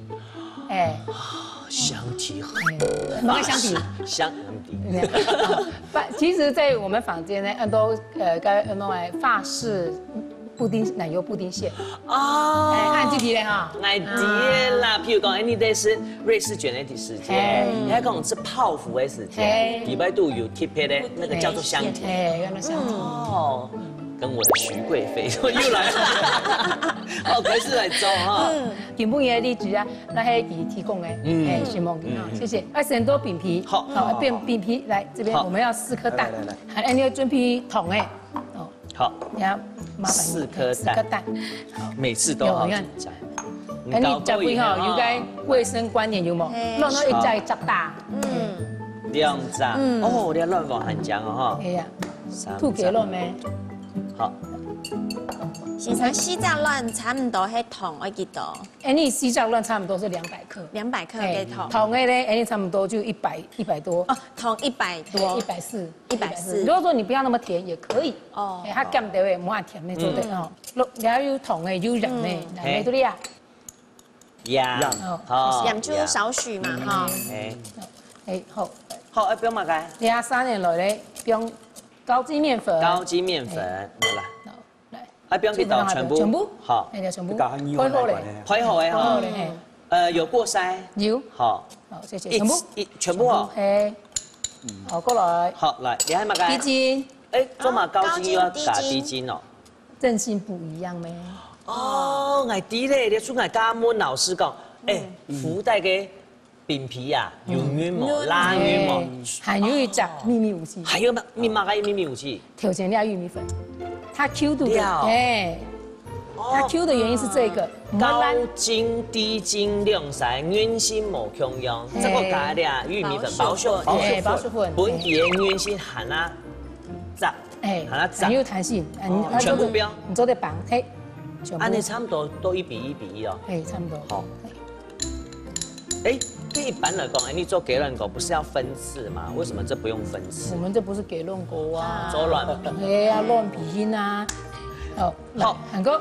哎。 香皮。嗯，麼个香皮？香，香皮。不，其實在我們坊間呢，很多，呃，該，呃，法式布丁，奶油布丁馅。哦。哎，看這題了哈。哎，對啦，譬如講，哎，你在吃瑞士卷的時間，嘿。你還講吃泡芙的時間，嘿。裡背肚有特別的那個叫做香皮。哎，原來香皮。哦，跟我的徐貴妃又來了。哦，還是來做哈。嗯。今晡日个例子啊， 該係佢提供个，嗯。哎，承蒙你哈，嗯，嗯。謝謝。啊，先做餅皮，好。好，好，好。變餅皮，來，這邊我們要四顆蛋，來，來，來。還有你要準備糖仔，哦。好。你要麻煩你，四顆蛋。四顆蛋。好，每次都好緊張。有，你看。哎，你搞過以後，你搞過以後哈，有該衛生觀念有無？嘿。亂到一隻一隻打。嗯。兩隻。嗯。哦，你要亂放很強哦，哈。哎呀，三隻。吐給亂咩？好。先生，四隻卵差不多係糖愛幾多？ 哎，你四隻卵差不多是兩百克。兩百克个糖。哎，糖个呢，哎，差不多就一百，一百多。哦，糖一百多。一百四。一百四。如果說你不要那麼甜也可以。哦。哎，它鹹的，無恁甜的，做得哦。你還有糖个，有鹽个，嗯。鹽个對啊。鹽。哦。好，鹽就少許嘛，哈。哎。哎，好。好，哎，放麼个？你啊，三年來咧，放高筋麵粉。高筋麵粉，哎。好啦。好。 來，啊，放幾多？全部？全部。好。哎，全部。你搞很幼那一款呢。配好个。配好个哈。配好个，嘿。呃，有過篩？有。好。好，謝謝。一，全部。一，全部哦。全部，嘿。好，過來。好，來，你還有麼个？雞精。哎，做麼个高筋又要加雞精哦？高筋、低筋。韌性不一樣咩？哦，𠊎知咧，你出來跟問老師講，哎，嗯。福袋个 餅皮啊，有韌無？嗯。拉韌無？哎，還有一隻祕密武器。還有嗎？你麼个祕密武器？頭前這玉米粉，它Q度的，了。哎，它Q的原因是這個，哦。毋會爛。高筋、低筋兩儕，韌性無共樣，哎。這個加了玉米粉，保水，保水粉。哎，保水粉。本底个韌性還啊，扎，哎，還啊，扎。很有彈性，哎，哦，你，全部放。你做得綁，哎，全部。恁呢差不多都一比一比一哦。哎，差不多。好。哎。 哎，對一般來講，哎，你做雞卵糕不是要分次嗎？為什麼這不用分次？我們這不是雞卵糕啊。做卵皮。哎呀，卵皮筋啊。哦，來，好。韓哥，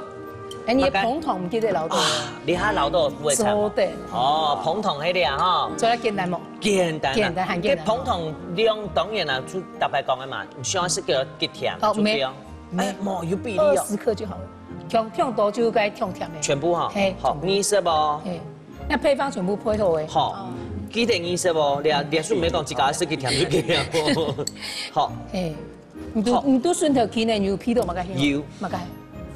哎，你的膨糖毋記得留著啊？啊，你還留著不會摻哦。做得。哦，膨糖那個啊，哈。做得簡單無？簡單啊。簡單，很簡單。這膨糖量當然啦，就大概講个嘛，你想要食个幾甜，哦，就不用。沒，沒。哎，無，有比例哦。二十克就好了，放，放多就該放甜个。全部哈。嘿，好，全部。你食無？嘿。 該配方全部配好个。好，哦。比等意思不？你啊，你啊，順便講自家食个甜食个啊。好，哎，你都好你都順頭去呢，你有鼻到麼个香？有麼个？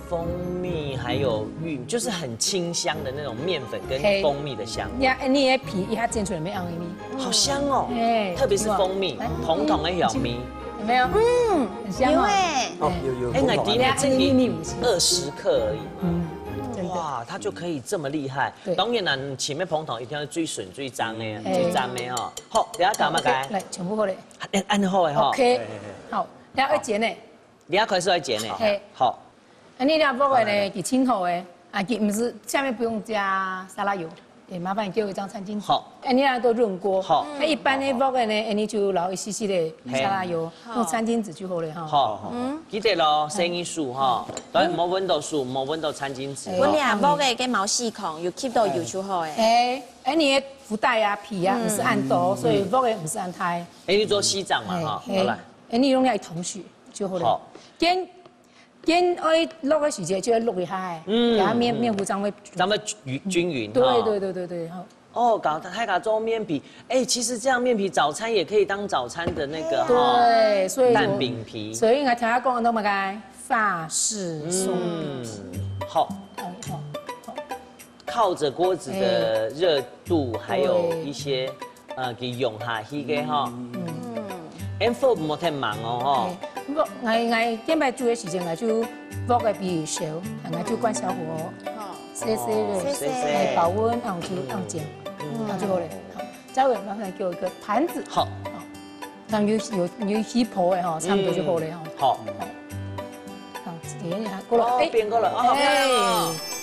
蜂蜜还有玉米，就是很清香的那种面粉跟嘿蜂蜜的香味，呀，哎，你的皮一下煎出来没？အောင်一米，好香哦。哎特别是蜂蜜哎，红糖的香味。有没有？嗯，很香哦有哎，哦，有有，哎，那红糖今天这对啊秘密个武器二十克而已嘛。嗯，真的。哇，它就可以这么厉害。对当然啦，你前面红糖一定要最顺最张的，哎最张的哦。好，等下打嘛该，来，全部过来。哎，按好的哈。 OK，好，然后要剪呢，你要开始来剪呢。嘿好，哎，你那鑊个呢，已经好哎，啊，你不是下面不用加沙拉油，也麻烦你给我一张餐巾纸。好，哎，你那都润锅。好那一般的鑊个呢，哎，你就捞一些些的沙拉油，用餐巾纸就好了哈。好，记得咯，生意数哈，当然莫闻到数，莫闻到餐巾纸。哎我俩包个个毛细孔有吸到油就好哎。哎，哎，你的福袋啊、皮啊，不是按多，所以鑊个不是按太。哎，你做西藏嘛哈，哎好来。，哎，你用那一桶水就好了。好，跟跟爱落个时节就要落一下，嗯嗯，给它面面糊上会。咱们均均匀哈。对对对对对，好。哦，搞大家做面皮，哎，其实这样面皮早餐也可以当早餐的那个哈。对，所以我蛋饼皮。所以我听他讲那么个法式松饼嗯，好，皮，好好好。靠着锅子的热度，还有一些呃给用下去个哈。嗯，and food 莫太忙哦哈。哎，我我我今摆煮个时间，我就鑊个比较少，我就关小火，哦，细细个，细细哎，保温，然后就放煎，那就好了。好，再会麻烦给我一个盘子，好，像有有有一婆的哈，差不多就好了哈。好，这样子给你看过了，哦，哎，变过了，哦，哎，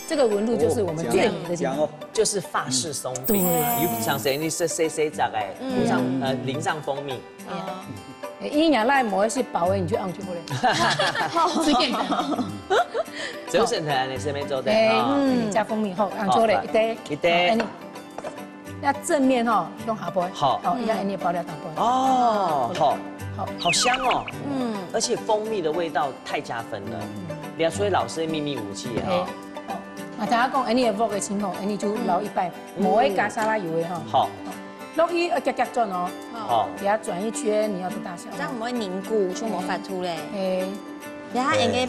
这个纹路就是我们最美的地方。讲哦，就是法式松饼。对有像谁你是谁谁咋哎，淋上呃淋上蜂蜜，哎，一年来磨是薄的，你就按就好了。最简单。只有省台那是没做的哎，哈。嗯，加蜂蜜后，按就好了，一堆一堆哎，你要正面哈，用下背，好好，要你包了大背。哦，好，好，好香哦，嗯，而且蜂蜜的味道太加分了，你要说老师的秘密武器哎哈。，好，那大家讲，哎，你的鑊个情况，哎，你就捞一半，嗯无会加沙拉油的哈。好，落去要夹夹转哦，好，给它转一圈，你要的大小。这样我们会凝固，就没法吐嘞。哎，然后应该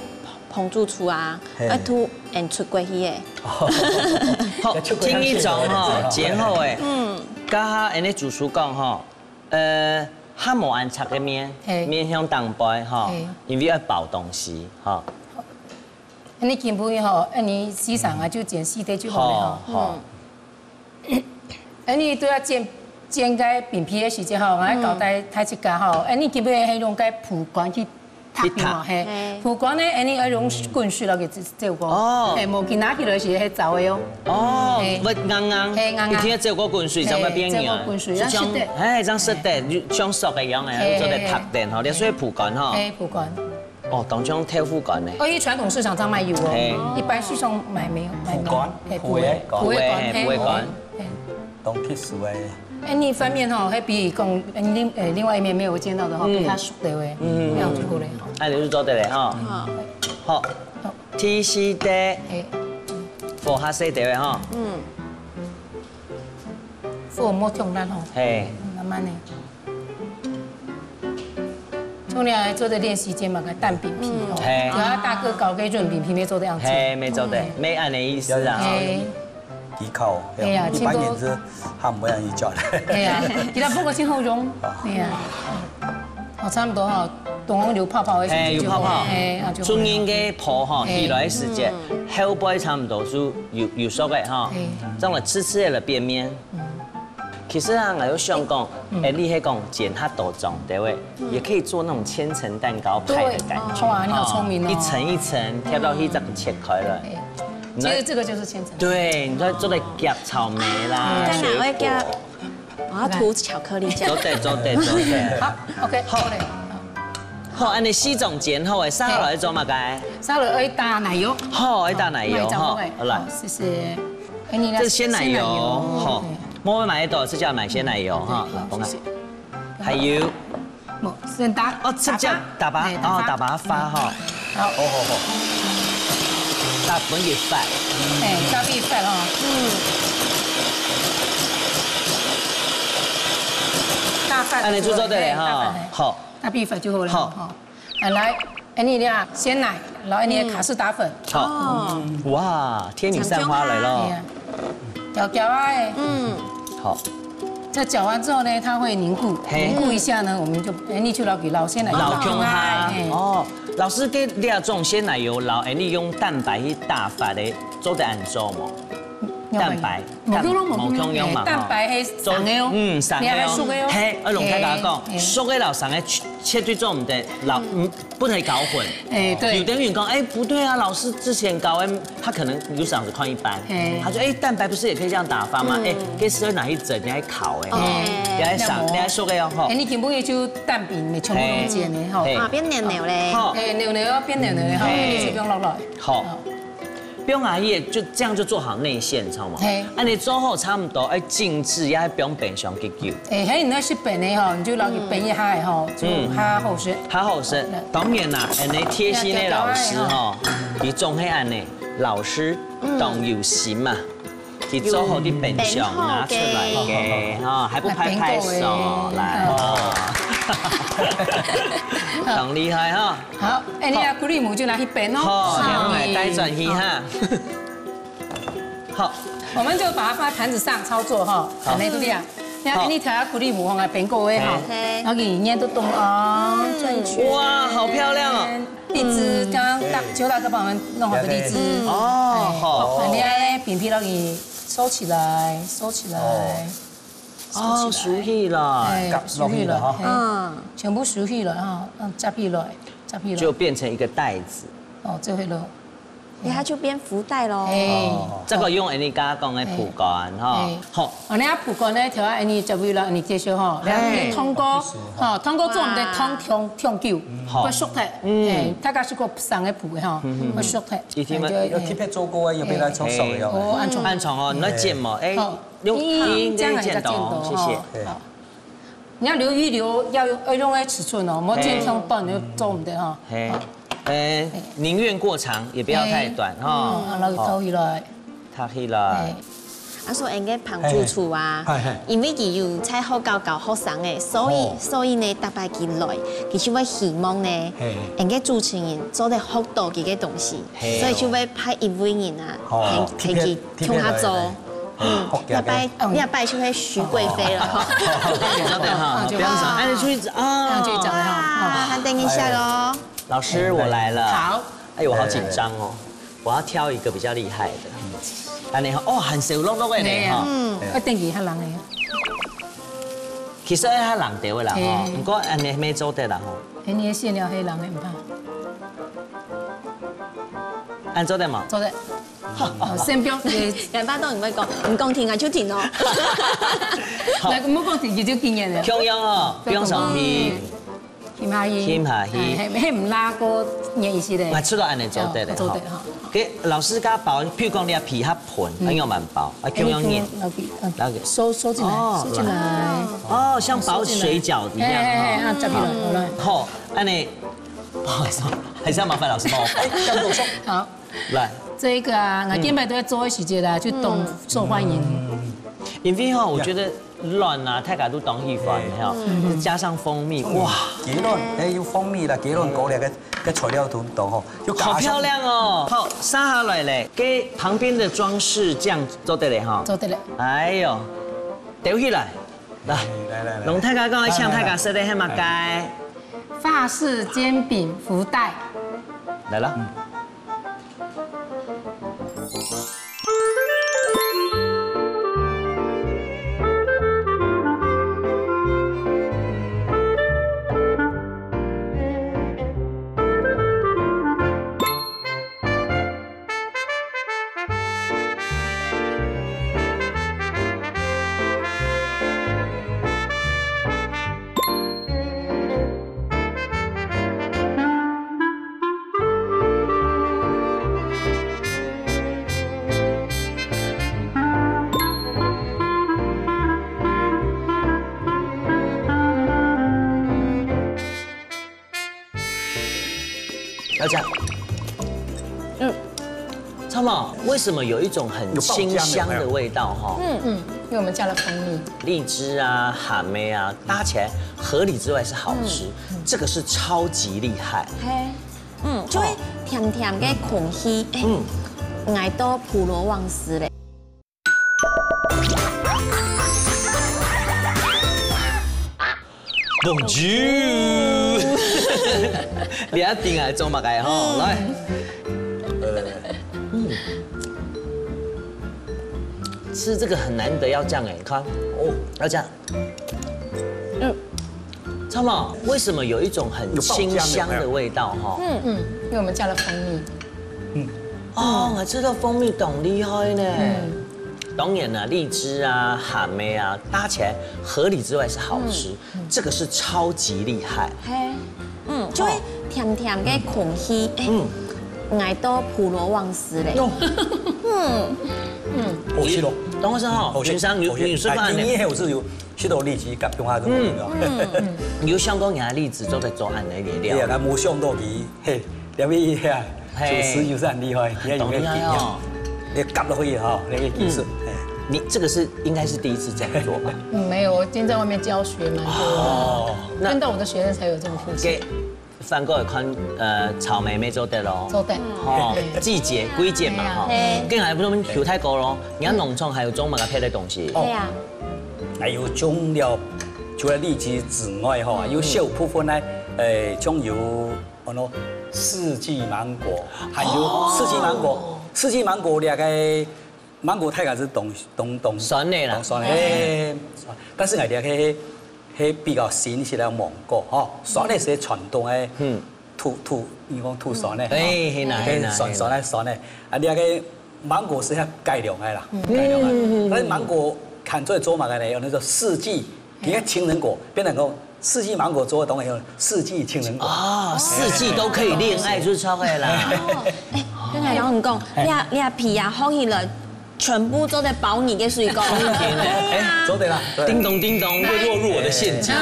捧住出啊，嘿要吐 and 出过去耶。好，听一种哈，煎好诶，嗯，刚刚恁呢主厨讲哈，呃，还无按切个面，嘿面向当背哈嘿，因为要包东西哈，你今晡日吼，哎，你西餐啊，就煎四个就好了好哈。好，哎，你都要煎煎个饼皮的时间吼，我来交代大家吼，哎，你今晡日还用个蒲管去拍皮嘛，去嘿，蒲管呢，哎，你要用滚水落去这这个，哦哎，无给拿起来是还燥的哦。哦嘿，不硬硬，嘿硬硬一定要照顾滚水，才会变软，嘿照顾滚水就像要是的哎，像食的，就像熟个样哎，嘿做得拍等哈，你所以蒲管哈，哎，蒲管，哦，当中豆腐管呢，哦，因为传统市场上卖有哦嘿，一般市场买没有，买没有蒲管嘿，蒲的蒲的，蒲的管，蒲的嘿蒲的管，嘿。当 kiss 的，哎，你翻面吼，还比讲，哎，另哎另外一面没有煎到的话，嗯比较熟的喂，嗯那样就好了。那你就做得了哈，好，第四个哎，火下细条的哈，嗯，火莫冲烂吼，嘿，慢慢的。从你来做的练习煎嘛，个蛋饼皮哦，嘿主要大个搞个润饼皮没做的样子，嘿，没做得，没按你意思啊，哎，技巧，哎呀一般人是还没有人教的。哎呀，给它不过先后用，哎呀，哦，差不多哈，等有泡泡的时哎，间就好有泡泡，哎，啊就好了中间个泡哈，哎起来的时间，后背差不多是有有熟个哈哎，这样吃吃的变面。其实啊，我有想讲，哎，你还讲煎它多种，对不对？也可以做那种千层蛋糕派的感觉。哇，你好聪明哦，一层一层，挑到一张切开了。哎，其实这个就是千层，对，你在做的夹草莓啦，当然会夹水果。我要涂巧克力酱做。得做得做得。好，OK，好嘞，好，按你四种煎好诶，下来做么个？稍微要打奶油，好，一打奶油哈，好来。谢谢。哎，你来这是鲜奶油，鲜奶油好，我们买得到，这叫买鲜奶油哈，对我看谢谢。还有不，先打哦，这叫打发哎哦，打发发哈，好，好好好，打分给发。哎，加倍饭哦。嗯。恁樣就做得了哈。好，大米粉就好了哈。好。啊，來，恁樣啊，鮮奶，然後恁樣卡士達粉。好。哇，天女散花來了。攪攪啊，嗯。好。這攪完之後呢，它會凝固，凝固一下呢，我們就，哎，你就撈給撈，鮮奶撈香啊。哦，老師，這兩種鮮奶油撈，哎，你用蛋白去打發个，做得恁樣做無？ 蛋白，無共樣，無共樣嘛，蛋白係生个哦，嗯，生个哦，你還係熟个哦。嘿，啊，龍太太講，熟个摎生个絕，絕對做毋得，摎，嗯，不可以搞混。哎，對。有的人講，哎，不對啊，老師之前搞个，他可能有時候只看一半，他說，哎，蛋白不是也可以這樣打發嗎？哎，該係拿去蒸，你還烤哎，你還生，你還熟个哦，吼。哎，你根本就蛋餅，你全部都煎的吼。啊，變黏黏咧。好，哎，黏黏哦，變黏黏咧吼，你就毋用落來。好。 放下去就這樣就做好內餡，著無？嘿。恁樣做好差毋多，愛靜置，也愛放冰箱幾久。哎，還有那些冰的吼，你就摎佢冰一下吼，就較好食。較好食。當然啦，恁樣貼心个老師吼，佢總係恁樣，老師當有心嘛，佢做好个冰箱拿出來个，哈，還不拍拍手，來，當厲害哈。 好，哎，你啊，苦力母就拿去冰哦。好，然後來帶轉去哈。好，我們就把它放在盤子上操作哈，好，恁樣對不對啊？你看，好，你調下苦力母放在冰過位哈，嘿。然後給你捏都懂哦，轉圈。哇，好漂亮哦！荔枝，剛剛大，邱大哥幫我們弄好的荔枝。哦，哎，好。好，你看呢，餅皮都給你收起來，收起來。哦。 哦，收起來。哎，夾落去了哈。收起來，哎，嗯，全部收起來哈，嗯，夾起來，夾起來。就變成一個袋子。哦，這回咯。哎，它就變福袋咯。哎，哦，這個用恁樣剛剛講个蒲公哈，哎，好。哦，你啊蒲公呢，調下恁樣夾起來，恁樣接受哈，然後你通過，哎，哈，通過做毋得通通通久，好，會熟忒，嗯，哎，大概係個生个蒲哈，會熟忒，一定會，哎，就，哎，有特別做過，有別人做手的哦。哎，哦，恁樣。恁樣哦，你來剪嘛，哎，好。 用，嗯，用這樣很較剪刀，剪刀，謝謝。哈。好。你要留一留，要用，要用那尺寸哦，莫剪像短就做毋得哈。嘿，呃，寧願過長，也不要太短哈。嗯，好，然後托起來。托起來。哎。啊，所以應該幫助處啊，嘿，嘿。因為佢有在學校教學生誒，所以，哦。所以呢，逐擺佢來，佢就會希望呢，嘿。應該主持人做得學到佢个東西，嘿。所以就會派一位人啊，哦。陪，陪佢共下做。 嗯，哦，OK，OK。那擺，哦。那擺就係徐貴妃了哈。哦，哦，哦，哦，哦，不要講，哎，出去啊。啊，就講了哈。哇，很等一下嘍。老師，我來了。好。哎呦，我好緊張哦，我要挑一個比較厲害的。恁樣哈，哦，還燒熝熝的呢哈。嗯，要等一下人呢。其實愛較冷掉的啦哈，嘿。毋過恁樣乜做得啦哈。哎，你的餡料黑人的，毋怕。恁做得無？做得。 哦，先不用，兩百多你會講，你講停啊就停哦。好。來，毋好講停，佢就經驗了。共樣哦，放上去。嗯。撳下去。撳下去。哎，嘿，嘿，毋拉過捏一息咧。啊，出到恁樣做得了，哦，做得哈。哈。OK，老師，該包，譬如講你个皮較薄，嗯。愛用慢包，啊，共樣捏。哎，你可以，OK，OK。那個。收，收進來，哦，收進來。哦，像包水餃一樣，收進來。哎，哎，哎，哈。啊，夾起來，好了。好，恁樣，不好意思，還是要麻煩老師幫我包。哎，這樣子我說。好。 來。這個啊，𠊎今擺都愛做个時節啦，就當受歡迎。嗯。因為吼，我覺得卵啊，大家都當喜歡，吼，嗯。再加上蜂蜜，哇。雞卵，哎，有蜂蜜啦，雞卵糕那個，該材料都懂吼，就加上。好漂亮哦！好，續下來咧，該旁邊的裝飾這樣做得了哈。做得了。哎喲，丟起來。 來，來，來，來。龍太太講，請大家食个係麼个？法式煎餅福袋。來了。嗯。大家。嗯。超毛，为什么有一种很清香的味道哈？嗯嗯，因为我们加了蜂蜜。荔枝啊、草莓啊，搭起来合理之外是好吃，这个是超级厉害。嘿，嗯，就会甜甜个空气，哎，嗯，挨到普罗旺斯嘞。 Bonjour！你一定愛做麼个吼？來，嗯，吃这个很难得，要这样哎，你看，哦，要这样，嗯，超毛，为什么有一种很清香的味道哈？嗯嗯，因为我们加了蜂蜜。嗯，哦，我吃到蜂蜜当厉害呢。嗯，当然了，荔枝啊、草莓啊，搭起来合理之外是好吃。 这个是超级厉害。嘿，嗯，就会甜甜个空气，哎，嗯，挨到普罗旺斯嘞。哦，嗯，好吃咯。等我说哈，好吃，先生，你好吃。你吃饭呢？哎，今天我是有吃到荔枝，甲中下个味道。嗯，你有想过你的荔枝做得做恁个料理？对啊，他没想到佢，嘿，了解一下。 嘿，厨师就是很厉害，你要有那个经验，当厉害哦。你夹落去哈，那个技术，嗯，哎，你这个是应该是第一次这样做吧？嗯，没有，我今天在外面教学蛮多的，哦，那看到我的学生才有这个复习。给范哥也看，呃，草莓没做得咯，做得，哦，季节季节嘛哈，对啊，跟还不能求太高咯。你看农场还有种么个别的东西？对啊，还有种了，除了荔枝之外哈，有小部分呢，呃，种有 哦，喏，四季芒果，还有四季芒果，四季芒果两个芒果大概是东东东酸的啦，东酸的，哎，酸，但是我两个是比较新式的芒果哈，酸的是传统的，嗯，土土，你讲土酸的，哎，嘿啦嘿啦，酸酸的酸的，啊，两个芒果是要改良的啦，改良的，但是芒果看出来做嘛个呢，有那个四季。 你看情人果，变成讲四季芒果做个东西，四季情人果。啊，四季都可以恋爱，就是超爱啦。哦，哎，刚才老师讲，你啊，你啊皮啊，烘起来，全部做得包你个水果。哎，做得啦，对。叮咚叮咚，又落入我的陷阱。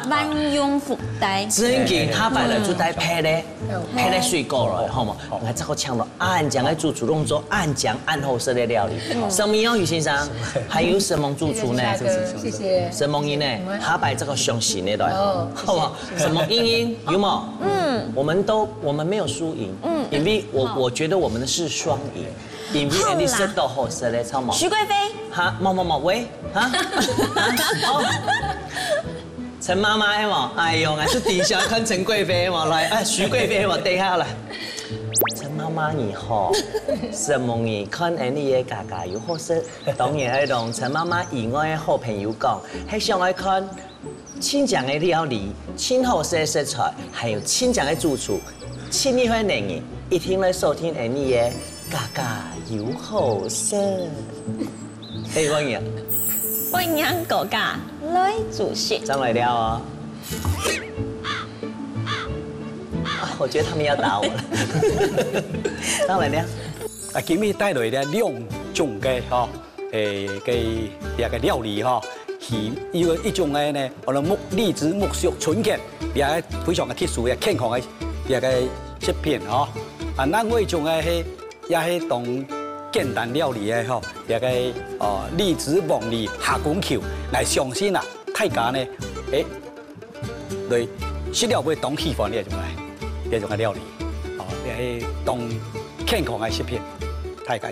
万用福袋。真个，下擺來就帶配咧，配咧水果了，好吗？我还这个抢到。 恁靚个主廚，弄做恁靚恁好食个料理。什么样，于先生？还有什么主厨呢？谢谢，谢谢。什么人呢？下擺这个上新的来，好不好？什么英英有没有？嗯，我们都我们没有输赢，嗯，因为我我觉得我们的是双赢，因为你食到好食的，超毛。徐贵妃，哈，毛毛毛，喂，哈，哦，陈妈妈，哎嘛，哎呦，还是底下看陈贵妃嘛，来，哎，徐贵妃嘛，等一下来。 陈妈妈你好，承蒙你看恁呢个家家有好食，当然爱同陈妈妈以外个好朋友讲，还想爱看清讲个料理，清好食个食材，还有清讲个主厨，请你欢迎你一定来收听恁呢个家家有好食。哎，欢迎，欢迎哥哥来主席，张来了哦。 啊，我觉得他们要打我了。当然了，啊，今日带来了两种个吼，诶，个这个料理吼，是一个一种个呢，我们木荔枝木须春卷，也非常个特殊个健康个这个食品吼。啊，另外一种个是也是当简单料理个吼，这个哦荔枝黄梨下滚球，来相信啊，大家呢，诶。 对，食了会当喜欢这种个，这种个料理，哦，也是当健康个食品。大家，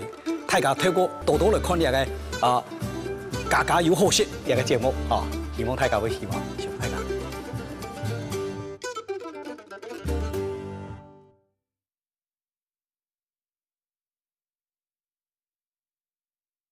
大家透过多多来看这个啊，家家有好食这个节目啊，希望大家会喜欢，谢谢大家。